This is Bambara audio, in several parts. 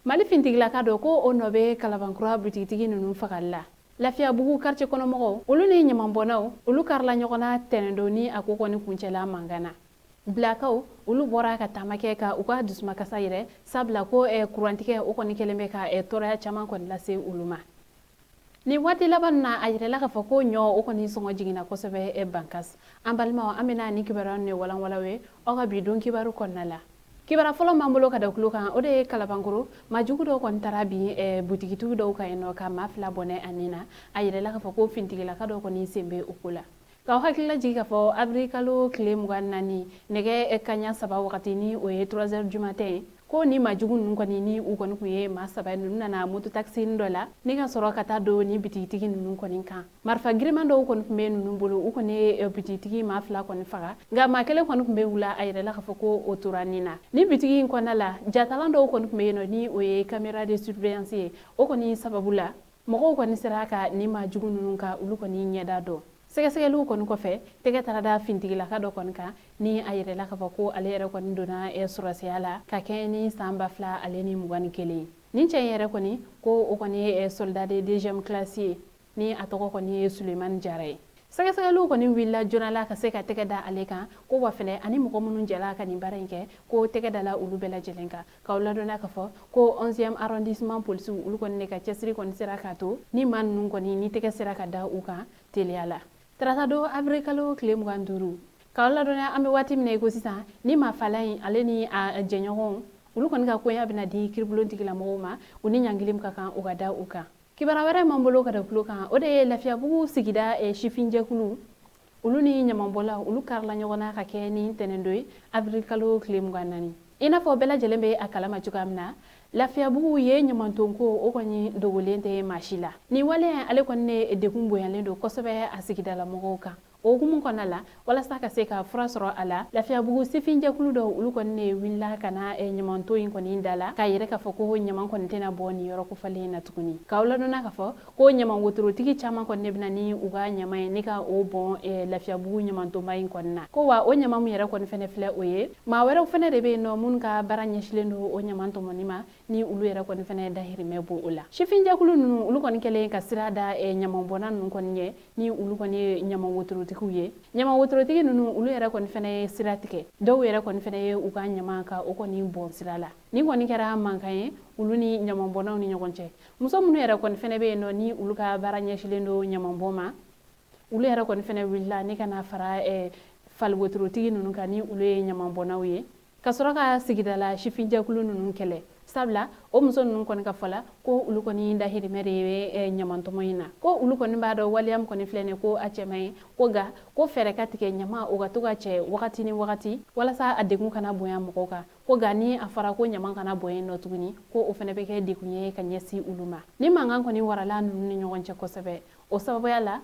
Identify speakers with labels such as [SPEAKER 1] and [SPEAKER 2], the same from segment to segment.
[SPEAKER 1] Mali fintigilaka dɔ ko o nɔ bɛ Kalabankura butigitigi ninnu fagali la. Lafiyabugu quartier kɔnɔmɔgɔw, olu ni ɲamanbɔnnaw, olu karila ɲɔgɔn na tɛnɛndon ni a ko kɔni kuncɛla mankan na. Bilakaw, olu bɔra ka taama kɛ ka u ka dusumakasa yɛrɛ, sabula ko kurantigɛ o kɔni kɛlen bɛ ka tɔɔrɔya caman kɔni lase olu ma. Nin waati laban na, a yirala k'a fɔ ko ɲɔ o kɔni sɔngɔ jiginna kosɛbɛ Bankas. An balimaw, an bɛna ni kibaruya ninnu walanwalan ye aw ka bi don kibaru kɔnɔna la. Kibaruya fɔlɔ m'an bolo ka da tulo kan, o de ye Kalabankoro maajugu dɔw kɔni taara bin butigitigiw dɔw kan yen nɔ ka maa 2 bɔnɛ a nin na. A yirala k'a fɔ ko fintigilaka dɔw kɔni sen bɛ o ko la. K'aw hakilila jigin k'a fɔ avril kalo tile 24, nɛgɛ kaɲa 3 wagati, ni o ye 3 heures du matin ye, ko ni maajugu ninnu kɔni ni u kɔni tun ye maa 3 ninnu nana mototaxi dɔ la ni ka sɔrɔ ka taa don ni bitigitigi ninnu kɔni kan. Marifa giriman dɔw kɔni tun bɛ ninnu bolo, u kɔni ye bitigitigi maa 2 kɔni faga, nka maa kelen kɔni tun bɛ wula. A yirala k'a fɔ ko o tora nin na. Ni bitigi in kɔnɔna la, jatalan dɔw kɔni tun bɛ yen nɔ, ni o ye caméra de surveillance ye. O kɔni sababu la, mɔgɔw kɔni sera ka ni maa jugu ninnu ka olu kɔni ɲɛda dɔn. Sɛgɛsɛgɛliw kɔni kɔfɛ, tɛgɛ taara da fintigilaka dɔ kɔni kan, ni a yirala k'a fɔ ko ale yɛrɛ kɔni donna sɔrɔsiya la ka kɛ ni san 2021. Nin cɛ in yɛrɛ kɔni ko o kɔni ye soldat de deuxième classe ye, ni a tɔgɔ kɔni ye Sulemani Jara ye. Sɛgɛsɛgɛliw kɔni wulila joona la ka se ka tɛgɛ da ale kan, ko wa fɛnɛ ani mɔgɔ minnu jɛla ka nin baara in kɛ, ko tɛgɛ dala olu bɛɛ lajɛlen kan. K'aw ladɔnniya k'a fɔ ko 11e arrondissement polisiw, olu kɔni de ka cɛsiri kɔni sera k'a to ni maa ninnu kɔni ni tɛgɛ sera ka da u kan teliya la. Tarata don, avril kalo tile 25. K'aw ladɔnniya, an bɛ waati min na i ko sisan, ni maa fala in, ale ni a jɛɲɔgɔnw, olu kɔni ka koɲa bɛna di kiiribulon tigilamɔgɔw ma, u ni ɲangili min ka kan, o ka da u kan. Kibaruya wɛrɛ m'an bolo ka da tulo kan, o de ye Lafiyabugu sigida sifinjɛkulu, olu ni ɲamanbɔlaw, olu karila ɲɔgɔn na ka kɛ ni tɛnɛndon ye, avril kalo tile 24. I n'a fɔ bɛɛ lajɛlen bɛ a kalama cogoya min na, Lafiyabugu ye ɲamantonko o kɔni dogolen tɛ maa si la. Nin waleya ale kɔni ne degun bonyalen don kosɛbɛ a sigidala mɔgɔw kan. O hukumu kɔnɔna la, walasa ka se ka fura sɔrɔ a la, Lafiyabugu sifinjɛkulu dɔw, olu kɔni ne wulila ka na ɲamanton in kɔni da la, k'a yɛrɛ k'a fɔ ko ɲaman kɔni tɛna bɔ nin yɔrɔ kofɔlen in na tuguni. K'aw ladɔnna k'a fɔ ko ɲaman wotorotigi caman kɔni ne bɛna ni u ka ɲaman ye ne ka o bɔn Lafiyabugu ɲamantonba in kɔni na. Ko wa o ɲaman min yɛrɛ kɔni fɛnɛ filɛ, o ye maa wɛrɛw fɛnɛ de bɛ yen nɔ minnu ka baara ɲɛsilen don o ɲaman tɔmɔni ma, ni olu yɛrɛ kɔni fɛnɛ dahirimɛ bɔ o la. Sifinjɛkulu ninnu, olu kɔni kɛlen ka sira da ɲamanbɔnna ninnu kɔni ɲɛ, ni olu kɔni ye ɲaman wotorotigiw ye. Ɲaman wotorotigi ninnu, olu yɛrɛ kɔni fɛnɛ ye sira tigɛ, dɔw yɛrɛ kɔni fɛnɛ ye u ka ɲaman ka o kɔni bɔn sira la. Nin kɔni kɛra mankan ye olu ni ɲamanbɔnnaw ni ɲɔgɔn cɛ. Muso minnu yɛrɛ kɔni fɛnɛ bɛ yen nɔ, ni olu ka baara ɲɛsilen don ɲamanbɔn ma, olu yɛrɛ kɔni fɛnɛ wulila ni ka na fara fali wotorotigi ninnu kan, ni olu ye ɲamanbɔnnaw ye, ka sɔrɔ ka sigidala sifinjɛkulu ninnu kɛlɛ, sabula o muso ninnu kɔni ka fɔ la ko olu kɔni dahirimɛ de bɛ ɲamantɔmɔ in na, ko olu kɔni b'a dɔn waleya min kɔni filɛ nin ye, ko a cɛ man ɲi, ko nka ko fɛɛrɛ ka tigɛ ɲama o ka to ka cɛ wagati ni wagati walasa a degun kana bonya mɔgɔw kan. Ko nka ni a fɔra ko ɲama kana bɔ yen nɔ tuguni, ko o fana bɛ kɛ degun ye ka ɲɛsin olu ma. Ni mankan kɔni warala ninnu ni ɲɔgɔn cɛ kosɛbɛ, o sababuya la,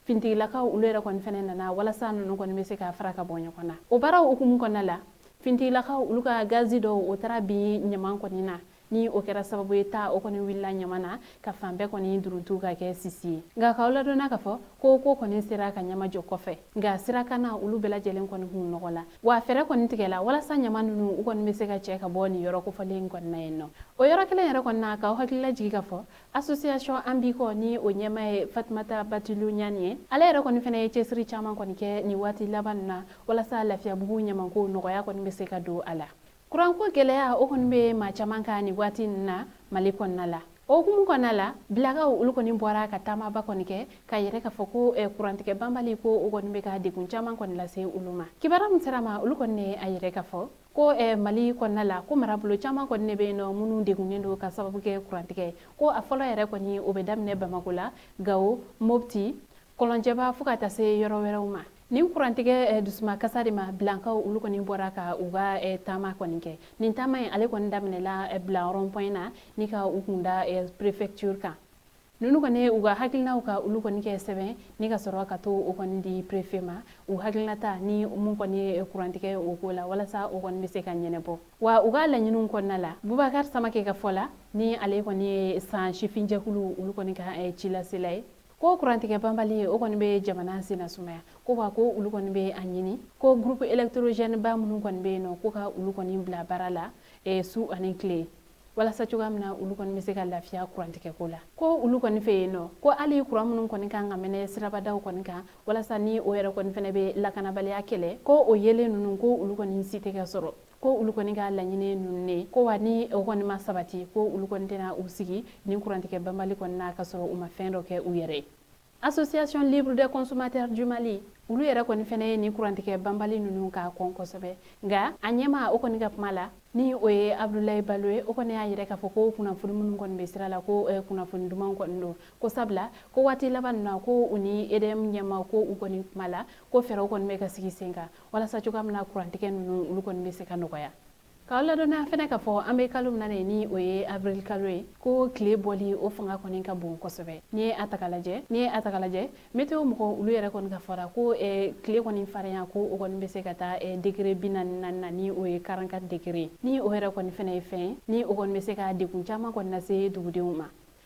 [SPEAKER 1] fintigilakaw olu yɛrɛ kɔni fɛnɛ nana walasa ninnu kɔni bɛ se ka fara ka bɔ ɲɔgɔn na. O baaraw hukumu kɔnɔna la, fintigilakaw olu ka gazi dɔw o taara bin ɲaman kɔni na, ni o kɛra sababu ye ta o kɔni wulila ɲaman na ka fan bɛɛ kɔni duruntu ka kɛ sisi ye. Nka k'aw ladɔnna k'a fɔ ko ko kɔni sera ka ɲama jɔ kɔfɛ, nka sirakanna olu bɛɛ lajɛlen kɔni kun nɔgɔ la, wa fɛɛrɛ kɔni tigɛla walasa ɲama ninnu u kɔni bɛ se ka cɛ ka bɔ nin yɔrɔ kofɔlen in kɔni na yen nɔ. O yɔrɔ kelen yɛrɛ kɔni na, k'aw hakili lajigin k'a fɔ association An b'i kɔ, ni o ɲɛmaa ye Fatumata Batilu Ɲani ye, ale yɛrɛ kɔni fɛnɛ ye cɛsiri caman kɔni kɛ nin waati laban ninnu na walasa Lafiyabugu ɲamanko nɔgɔya kɔni bɛ se ka don a la. Kuranko gɛlɛya o kɔni bɛ maa caman kan nin waati ninnu na Mali kɔnɔna la. O hukumu kɔnɔna la, Bilakaw olu kɔni bɔra ka taamaba kɔni kɛ ka yɛrɛ k'a fɔ ko kurantigɛ banbali ko o kɔni bɛ ka degun caman kɔni lase olu ma. Kibaruya min sera ma, olu kɔni ye a yɛrɛ k'a fɔ ko Mali kɔnɔna la, ko marabolo caman kɔni de bɛ yen nɔ minnu degunnen don ka sababu kɛ kurantigɛ ye. Ko a fɔlɔ yɛrɛ kɔni o bɛ daminɛ Bamako la, Gawo, Mopti, Kɔlɔnjɛba, fo ka taa se yɔrɔ wɛrɛw ma. Nin kurantigɛ dusumakasa de ma, Bilankaw olu kɔni bɔra ka u ka taama kɔni kɛ. Nin taama in ale kɔni daminɛla Bilan rond-point na ni ka u kun da préfecture kan. Ninnu kɔni u ka hakilinaw ka olu kɔni kɛ sɛbɛn ni ka sɔrɔ ka to o kɔni di préfet ma, u hakilinata ni mun kɔni ye kurantigɛ o ko la, walasa o kɔni bɛ se ka ɲɛnabɔ. Wa u ka laɲiniw kɔnɔna la, Bubakari Samake ka fɔ la, ni ale kɔni ye san sifinjɛkulu olu kɔni ka cilasela ye, ko kurantigɛ banbali o kɔni bɛ jamana senna sumaya. Ko wa ko olu kɔni bɛ a ɲini ko groupe électrogène ba minnu kɔni bɛ yen nɔ, ko ka olu kɔni bila baara la su ani tile. Walasa cogoya min na olu kɔni bɛ se ka lafiya kurantigɛko la. Ko olu kɔni fɛ yen nɔ, ko hali kuran minnu kɔni kan ka mɛnɛ sirabadaw kɔni kan walasa ni o yɛrɛ kɔni fɛnɛ bɛ lakanabaliya kɛlɛ, ko o yelen ninnu, ko olu kɔni si tɛ ka sɔrɔ. Ko olu kɔni ka laɲini ninnu ne, ko wa ni o kɔni ma sabati, ko olu kɔni tɛna u sigi ni kurantigɛ banbali kɔni na ka sɔrɔ u ma fɛn dɔ kɛ u yɛrɛ ye. Association libre des consommateurs du Mali, olu yɛrɛ kɔni fɛnɛ ye nin kurantigɛ banbali ninnu k'a kɔn kosɛbɛ. Nka a ɲɛma o kɔni ka kuma la, ni o ye Abdoulaye Balo ye, o kɔni y'a yɛrɛ k'a fɔ ko kunnafoni minnu kɔni bɛ sira la, ko kunnafoni duman kɔni don. Ko sabula ko waati laban ninnu na, ko u ni EDM ɲɛma, ko u kɔni kuma la, ko fɛɛrɛw kɔni bɛ ka sigi sen kan walasa cogoya min na kurantigɛ ninnu olu kɔni bɛ se ka nɔgɔya. K'aw ladɔnniya fɛnɛ k'a fɔ an bɛ kalo min na ni o ye avril kalo ye, ko tile bɔli o fanga kɔni ka bon kosɛbɛ. N'i ye a ta k'a lajɛ, n'i ye a ta k'a lajɛ, météo mɔgɔw olu yɛrɛ kɔni ka fɔra ko tile kɔni farinya, ko o kɔni bɛ se ka taa degré 44 na, ni o ye 44 degré. Ni o yɛrɛ kɔni fɛnɛ ye fɛn ye ni o kɔni bɛ se ka degun caman kɔni lase dugudenw ma.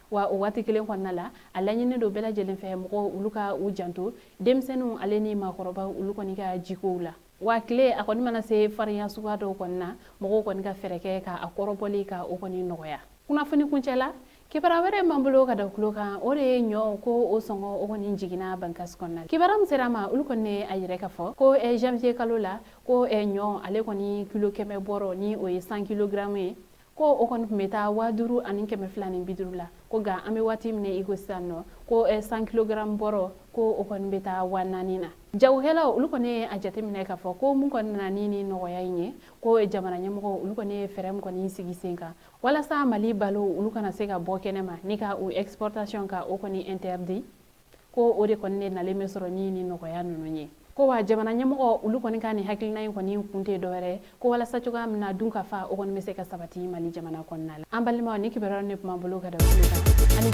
[SPEAKER 1] Wa o waati kelen kɔnɔna la, a laɲini don bɛɛ lajɛlen fɛ, mɔgɔw olu ka u janto denmisɛnninw ale ni maakɔrɔbaw olu kɔni ka jikow la. Wa tile a kɔni mana se farinya suguya dɔw kɔni na, mɔgɔw kɔni ka fɛɛrɛ kɛ ka a kɔrɔbɔli ka o kɔni nɔgɔya. Kunnafoni kuncɛ la, kibaruya wɛrɛ m'an bolo ka da tulo kan, o de ye ɲɔ ko o sɔngɔ o kɔni jiginna Bankasi kɔnɔna la. Kibaruya min sera a ma, olu kɔni ye a yɛrɛ ka fɔ ko janvier kalo la, ko ɲɔ ale kɔni kilo 100 bɔrɔ, ni o ye 100 kilogramme ye, ko o kɔni tun bɛ taa 5250 la. Ko nka an bɛ waati min na i ko sisan nɔ, ko 100 kilogramme bɔrɔ, ko o kɔni bɛ taa 4000 na. Jagokɛlaw olu kɔni ye a jateminɛ k'a fɔ ko mun kɔni nana ni nɔgɔya in ye, ko jamana ɲɛmɔgɔw olu kɔni ye fɛɛrɛ min kɔni sigi sen kan walasa Mali balo olu kana se ka bɔ kɛnɛ ma ni ka u exportation ka o kɔni interdit, ko o de kɔni de nalen bɛ sɔrɔ ni nɔgɔya ninnu ye. Ko wa jamana ɲɛmɔgɔ olu kɔni ka nin hakilina in kɔni kun tɛ dɔwɛrɛ, ko walasa cogoya min na dun ka fa o kɔni bɛ se ka sabati Mali jamana kɔnɔna la. An balimaw, ni kibaruya ne kuma bolo ka da tulo kan ani.